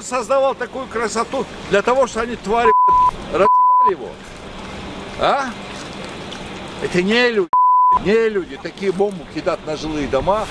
создавал такую красоту для того, чтобы они, твари, разъебали его. А? Это не люди, не люди. Такие бомбы кидать на жилые дома.